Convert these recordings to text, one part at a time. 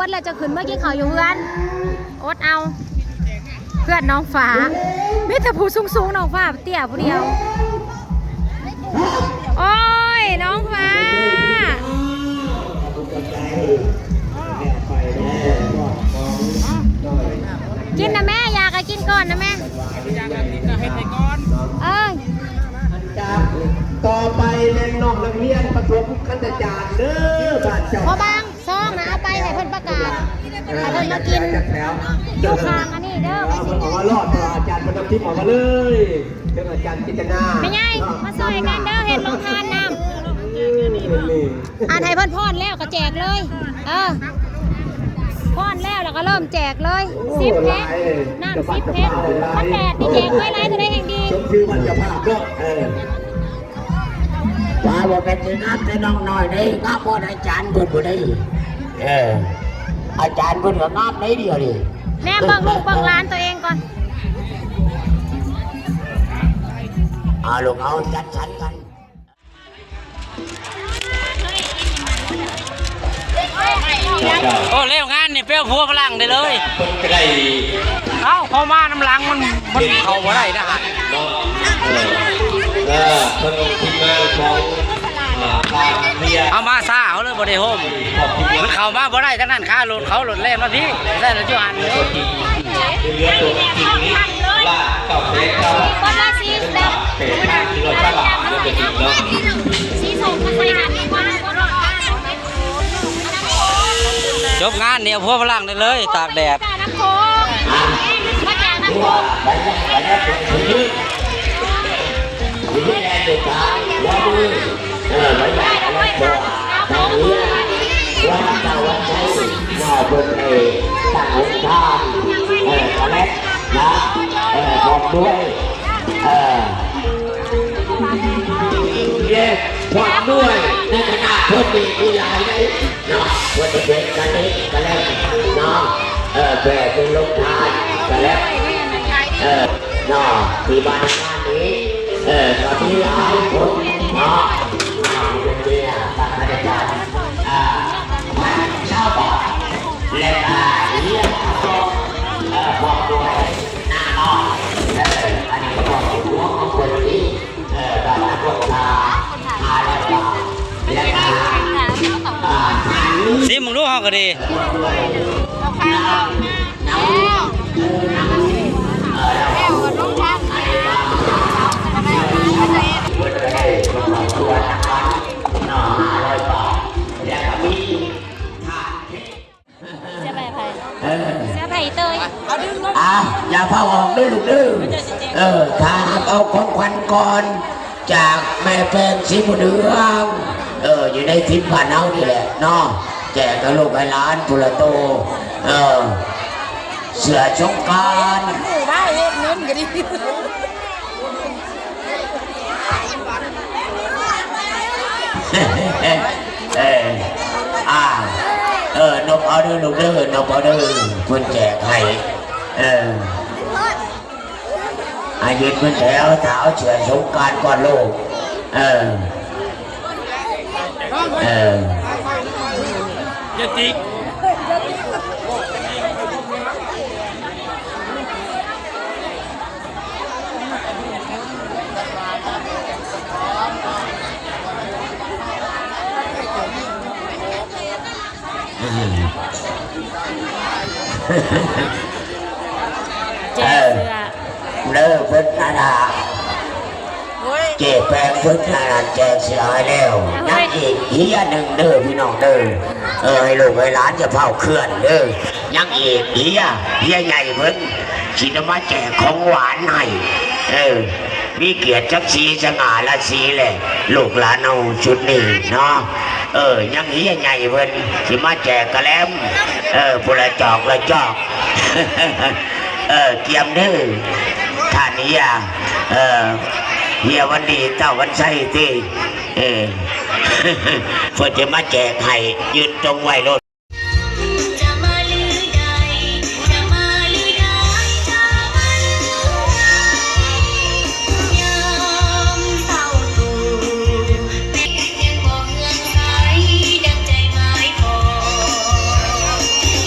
ແລ້ວຈະຂຶ້ນເມືອກິນເຂົ້າຢູ່ເຮືອນ ອົດເອົາ. ເພື່ອນນ້ອງຟ້າ ມີແຕ່ຜູ້ສູງໆ ນ້ອງຟ້າເຕ້ຍຜູ້ດຽວ. ໂອ້ຍ ນ້ອງຟ້າ ກິນນະແມ່ ຢາກະກິນກ່ອນນະແມ່. ເອີ ຕໍ່ໄປແມ່ນນ້ອງນັກຮຽນປະຖົມຂັ້ນອາຈານເດີ ບ້ານເຈົ້າ ພໍ່ບາງ ຊອງນະ ເອົາໄປໃຫ້ເພິ່ນປະກາດ ໃຫ້ເພິ່ນມາກິນຢູ່ຂ້າງອັນນີ້ເດີ. ເອົາມາລອດ ອາຈານເພິ່ນນຳທິບອອກມາເລີຍ ເຖິງອາຈານກິດຕະນາ ແມ່ໃຫຍ່ ມາຊ່ອຍກັນເດີ ເຮັດໂຮງທານນຳ. ອັນໃຫ້ເພິ່ນພອນແລ້ວກໍແຈກເລີຍ ເອີ ພອນແລ້ວ ແລ້ວກໍເລີ່ມແຈກເລີຍ ສິບແພັກ ນ້ຳສິບແພັກ. ມັນແດດນີ້ແຈກໄວຫຼາຍ ໂຕໃດແຮ່ງດີ ສົມຊື່ວັນເຈົ້າພາບເນາະ. ເອີ ວ່າບໍ່ແມ່ນຊິງາມແຕ່ນ້ອງນ້ອຍເດ້ ງາມບ່ອນອາຈານເພິ່ນຜູ້ໃດ. ເອີ ອາຈານເພິ່ນກໍງາມໃດດຽວນີ້ ແນມເບິ່ງລູກເບິ່ງຫຼານຕົວເອງກ່ອນ. ເອົາລູກ ເອົາ ຈັດສັນກັນ. ໂອ້ ແລ້ວງານນີ້ໄປເອົາຜົວຝຣັ່ງໄດ້ເລີຍ. ເພິ່ນກໍໄດ້ ເອົ້າ ເຂົາມານຳຫຼັງມັນ ມັນເຂົ້າບໍ່ໄດ້ນະ ເນາະ. ເອີ ເອີ ເພິ່ນທີມງານຂອງ ອ່າ ທາງເຮືອ ເອົາມາຊ້າ ເຮົາເລີຍບໍ່ໄດ້ໂຮມ ມັນເຂົ້າມາບໍ່ໄດ້ທັງນັ້ນ ຄາລົດເຂົາລົດແລ່ນມາພີ້ ແລ້ວຢູ່ຫັ້ນເລີຍ. ເຫຼືອຕົວຈິງນີ້ ລ້ານເກົ້າແສນເກົ້າ ປະມານສີ່ແສນ ແປດພັນສີ່ຮ້ອຍຊາວບາດ ເຫຼືອຕົວຈິງເນາະ. ຈົບງານນີ້ເອົາຜົວຝຣັ່ງໄດ້ເລີຍ ຕາກແດດ. ເອີ ໄປໄປໄປ ເອີ ໄປໄປ ເອີ ວັນເສົາວັນໄຊ ເອີ ເພິ່ນໄດ້ຕັ້ງໂຮງທານ ເອີ ກະແລັບນະ ເອີ ພ້ອມດ້ວຍ ເອີ ເຢ້ ພ້ອມດ້ວຍ ໃນຄະນະເພິ່ນນີ້ມີຫຼາຍໃດ ເນາະ ເພິ່ນຈະເປັນກະເລັກກະແລັກເນາະ ເອີ ແບບເປັນໂຮງທານກະແລັກ ເອີ ເນາະ ທີ່ມາໃນງານນີ້ ເອີ ກໍມີຫຼາຍຄົນເນາະ ເປັນເມຍ ທ່ານອາຈານ ອ່າ ພັນຊາວບາດ ແລະກະເຮຍ ເອີ ຄອບຄົວນາງນ້ອຍ ເອີ ອັນນີ້ກໍຄອບຄົວຂອງເພິ່ນນີ້ ເອີ ບ້ານນາກົກ ຫ້າຮ້ອຍບາດ ແລະກະ ອ່າ ຊີມເບິ່ງດູ ເຮົາກໍດີ. ເສື້ອໃຜໃຜ? ເອີ ເສື້ອໃຜເຕີຍ? ອ່າ ຢ່າພາອອກເດີລູກເດີ. ເອີ ຖ້າຫາກເອົາຂອງຂວັນກ່ອນ ຈາກແມ່ແປ້ງສີບຸນເຮືອງ ເອີ ຢູ່ໃນຖິ່ນບ້ານເຮົານີ້ແຫຼະເນາະ ແຈກໃຫ້ລູກໃຫ້ຫຼານພຸ້ນລະໂຕ. ເອີ ເສື້ອສົງການ ໝູ່ບ້ານເຮັດເງິນກໍດີ. ເອີ ອ່າ ເອີ ນົບເອົາເດີລູກເດີ ນົບເອົາເດີ ເພິ່ນແຈກໃຫ້. ເອີ ອາ ຢືນເປັນແຖວ ຖ້າເອົາເສື້ອສົງການກ່ອນລູກ. ເອີ ເອີ ຢ່າຕິ. ແຈກເສື້ອ ເອີ ເດີ ເພິ່ນອັນນ່າ ໂອ້ຍ ເຈ້ແປງເພິ່ນອັນນັ້ນແຈກເສື້ອໃຫ້ແລ້ວ. ເອົາເວີຍ ຍັງອີກເຮຍໜຶ່ງເດີພີ່ນ້ອງເດີ. ເອີ ໃຫ້ລູກໃຫ້ຫຼານຢ່າຟ້າວເຄື່ອນເດີ. ຍັງອີກເຮຍ ເຮຍໃຫຍ່ເພິ່ນຊິໄດ້ມາແຈກຂອງຫວານໃຫ້. ເອີ ມີກຽດສັກສີສະຫງ່າລາສີແຫຼະ ລູກຫຼານເຮົາຊຸດນີ້ເນາະ. ເອີ ຍັງເຮຍໃຫຍ່ເພິ່ນຊິມາແຈກກະແລັມ ເອີ ຜູ້ລະຈອກລະຈອກ. ເອີ ກຽມເດີທ່ານເຮຍ ເອີ ເຮຍວັນດີ ເຕົ້າວັນໄຊຕິ. ເອີ ເພິ່ນຈະມາແຈກໃຫ້ ຢືນຕົງໄວ້ໂລດ. ເ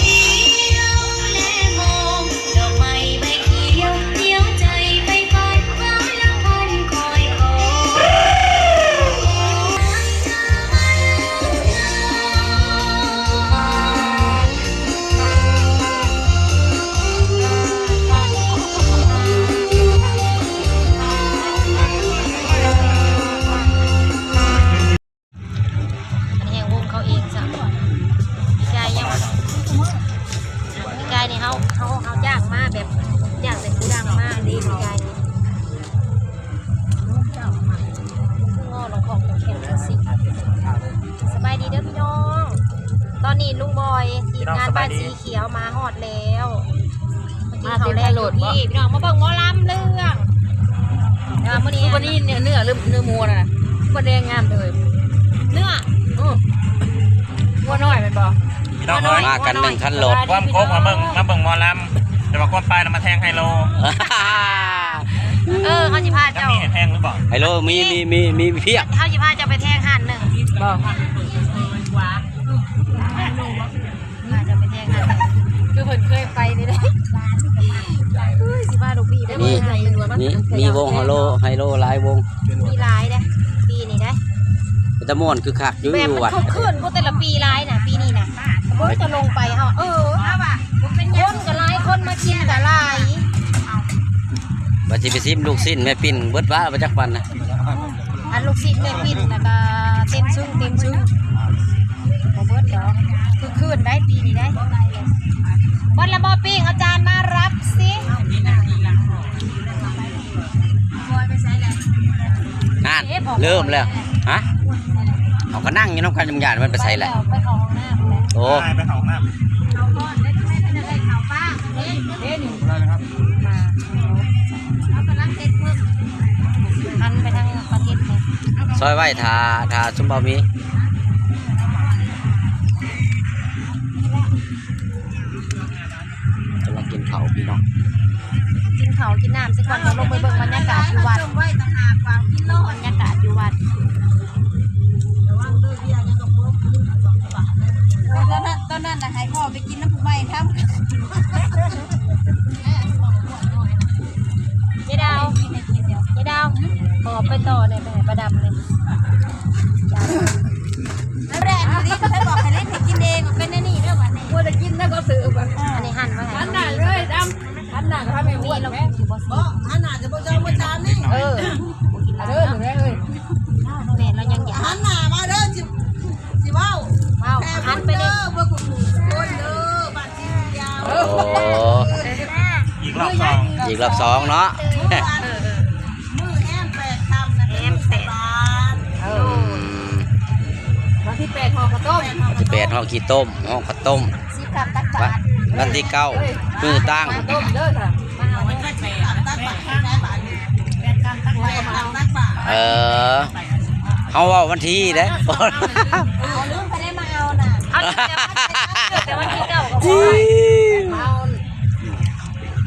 ໃຫຍ່ ງໍລອງຂອງແຂງຈັງຊີ້. ສະບາຍດີເດີພີ່ນ້ອງ, ຕອນນີ້ລຸງບອຍທີມງານບ້ານສີຂຽວມາຮອດແລ້ວ. ມາເຕັມຄັນລົດບໍ່? ມາກິນເຂົ້າແລງຢູ່ພີ້ ພີ່ນ້ອງ ມາເບິ່ງໝໍລຳເລື່ອງ. ແຕ່ວ່າມື້ນີ້ ຄືບໍ່ນີ້ເນື້ອ ເນື້ອ ຫຼື ເນື້ອໝູນະ ຄືບໍ່ແດງງາມເລີຍ ເນື້ອ ອື ງົວນ້ອຍແມ່ນບໍ່? ພີ່ນ້ອງເອີຍ ມາກັນໜຶ່ງຄັນລົດ ຄວາມກົກມາເບິ່ງ ມາເບິ່ງໝໍລຳ ແຕ່ວ່າຄວາມປາຍນະມາແທງໄຮໂລ. ເອີ ເຮົາຊິພາເຈົ້າ ມີໃຫ້ແທງຫຼືບໍ່? ໄຮໂລມີ ມີ ມີ ມີພຽບ. ເຮົາຊິພາເຈົ້າໄປແທງຮ້ານໜຶ່ງບໍ່? ພາເຈົ້າໄປແທງຮ້ານໜຶ່ງ ຄືເພິ່ນເຄີຍໄປນີ້ເດ້. ເອີຍ ຊິພາລູກພີ່ໄປ ມີ ມີ ມີວົງໄຮໂລ ໄຮໂລຫຼາຍວົງ ມີຫຼາຍເດ້ ປີນີ້ເດ້. ເປັນຕາມ່ວນ ຄຶກຄັກຢູ່ ແບບມັນ ຢູ່ວັດ ຄຶກຄື້ນກວ່າແຕ່ລະປີຫຼາຍນະ ປີນີ້ນະ. ໂອ້ຍ ຈະລົງໄປເຮົາ ເອີ ຄົນກໍຫຼາຍ ຄົນມາກິນກໍຫຼາຍ. ວ່າຊິໄປຊິມລູກຊີ້ນແມ່ປິ່ນ ເບິດວະ ບໍ່ຈັກປັນນະ. ອັນລູກຊີ້ນແມ່ປິ່ນ ແລ້ວກໍເຕັມຊຶ້ງ ເຕັມຊຶ້ງ ບໍ່ເບິດດອກ. ຄຶກຄື້ນໄດ໋ປີນີ້ໄດ໋. ເບິດລະບໍ່ປີ້ງ ເອົາຈານມາຮັບຊິ. ນັ້ນ ເລີ່ມແລ້ວ ຮະ ເຮົາກໍນັ່ງຢູ່ນຳກັນ ຢ້ານມັນໄປໃສແຫຼະ. ໄປເຂົ້າຫ້ອງນ້ຳແຫຼະ ໂອ້ ໄປເຂົ້າຫ້ອງນ້ຳ ເຂົ້າກ່ອນໄດ້ ໄດ້ເຂົ້າປາກເດ້. ມາ ເຮົາກຳລັງເຮັດເພິ່ນ ຫັນໄປທາງປະເທດເພິ່ນ ຊອຍໄວ້ ຖ້າ ຖ້າຊຸມເບົາມີ. ກຳລັງກິນເຂົ້າພີ່ນ້ອງ ກິນເຂົ້າກິນນ້ຳຊະກ່ອນ ຕ້ອງລົງໄປເບິ່ງບັນຍາກາດຢູ່ວັດ ບັນຍາກາດຢູ່ວັດ. ຕອນນັ້ນ ຕອນນັ້ນນະໃຫ້ພໍ່ໄປກິນນຳຜູ້ໃໝ່ທຳ. ເຈດາວ ເຈດາວ ຂໍໄປຕໍ່ແດ່ ໄປໃຫ້ປາດຳແດ່. ແບບນີ້ ໃຜບອກໃຫ້ຫຼິ້ນໃຫ້ກິນເອງ ເປັນແນວນີ້ເດີບັດນີ້. ບໍ່ໄດ້ກິນນະ ກໍຊື້ບັດ. ອັນນີ້ຫັນໄວ້ໃຫ້ ຫັນໜ້າເລີຍດຳ ຫັນໜ້າກໍໃຫ້ແມ່ອ້ວນແມ່. ບໍ່ ຫັນໜ້າຈະບໍ່ເຈົ້າບໍ່ຈານນີ້. ເອີ ເດີແມ່ເອີຍ ແມ່ລາວຍັງຢາກ ຫັນໜ້າມາເດີ ຊິ ຊິເວົ້າ ເວົ້າ ແຜ່ບຸນເດີ ເບິ່ງຜູ້ຄົນເດີ ບ້ານສີຂຽວ. ໂອ້ ອີກລອບສອງ ອີກລອບສອງເນາະ. ມື້ແຮມແປດຄ່ຳນະ ເປັນມື້ໃສ່ບາດ. ເອີ ອືມ ວັນທີແປດຫໍ່ເຂົ້າຕົ້ມ ວັນທີແປດຫໍ່ຂີ້ຕົ້ມ ຫໍ່ເຂົ້າຕົ້ມ. ສິບຄ່ຳຕັກບາດ ວັນທີເກົ້າ ມື້ຕັ້ງ ເອີຍ ມື້ຕັ້ງ ຕັກບາດ ເອີ ເຮົາເວົ້າວັນທີເດ້. ເອົາ ລືມໄປໄດ້ມາເອົານະ ເອົາແຕ່ວັນທີເກົ້າກໍພໍ ເອົາ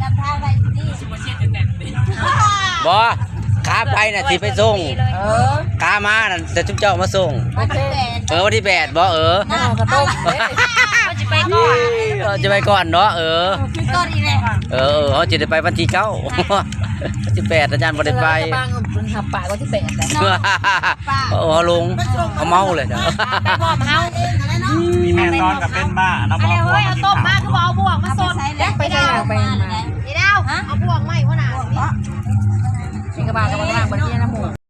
ຈຳທາງໄວ້ດີໆ. ບໍ່ ຂາໄປນະຊິໄປສົ່ງ ເອີ ຂາມານະແຕ່ຊຸມເຈົ້າມາສົ່ງ. ວັນທີແປດ ເອີ ວັນທີແປດບໍ່? ເອີ ໄປຫໍ່ເຂົ້າຕົ້ມເດ້ ເຮົາຊິໄປກ່ອນ ເອີ ເຮົາຊິໄປກ່ອນເນາະ. ເອີ ໄປກ່ອນອີກແລ້ວ ເອີ ເຮົາຊິໄດ້ໄປວັນທີເກົ້າ ວັນທີແປດອາຈານບໍ່ໄດ້ໄປ ເອີ ລັດຖະບານຮັບປາກວັນທີແປດແຫຼະ. ເອີ ເຮົາລົງ ເຮົາເມົາເລີຍ ໄປພ້ອມເຮົາ. ອີແມ່ຕອນກໍເປັນບ້ານະ ເອົາ ເອົາຕົ້ມມາ ຄືບໍ່ເອົາບ່ວງມາສົດ. ໄປໃສ ໄປໃສ ໄປໃສ ເດດາວ ເອົາບ່ວງມາໃຫ້ຫົວໜ້າ. ນີ້ກໍບ້າ ກໍບໍ່ໄດ້ວ່າ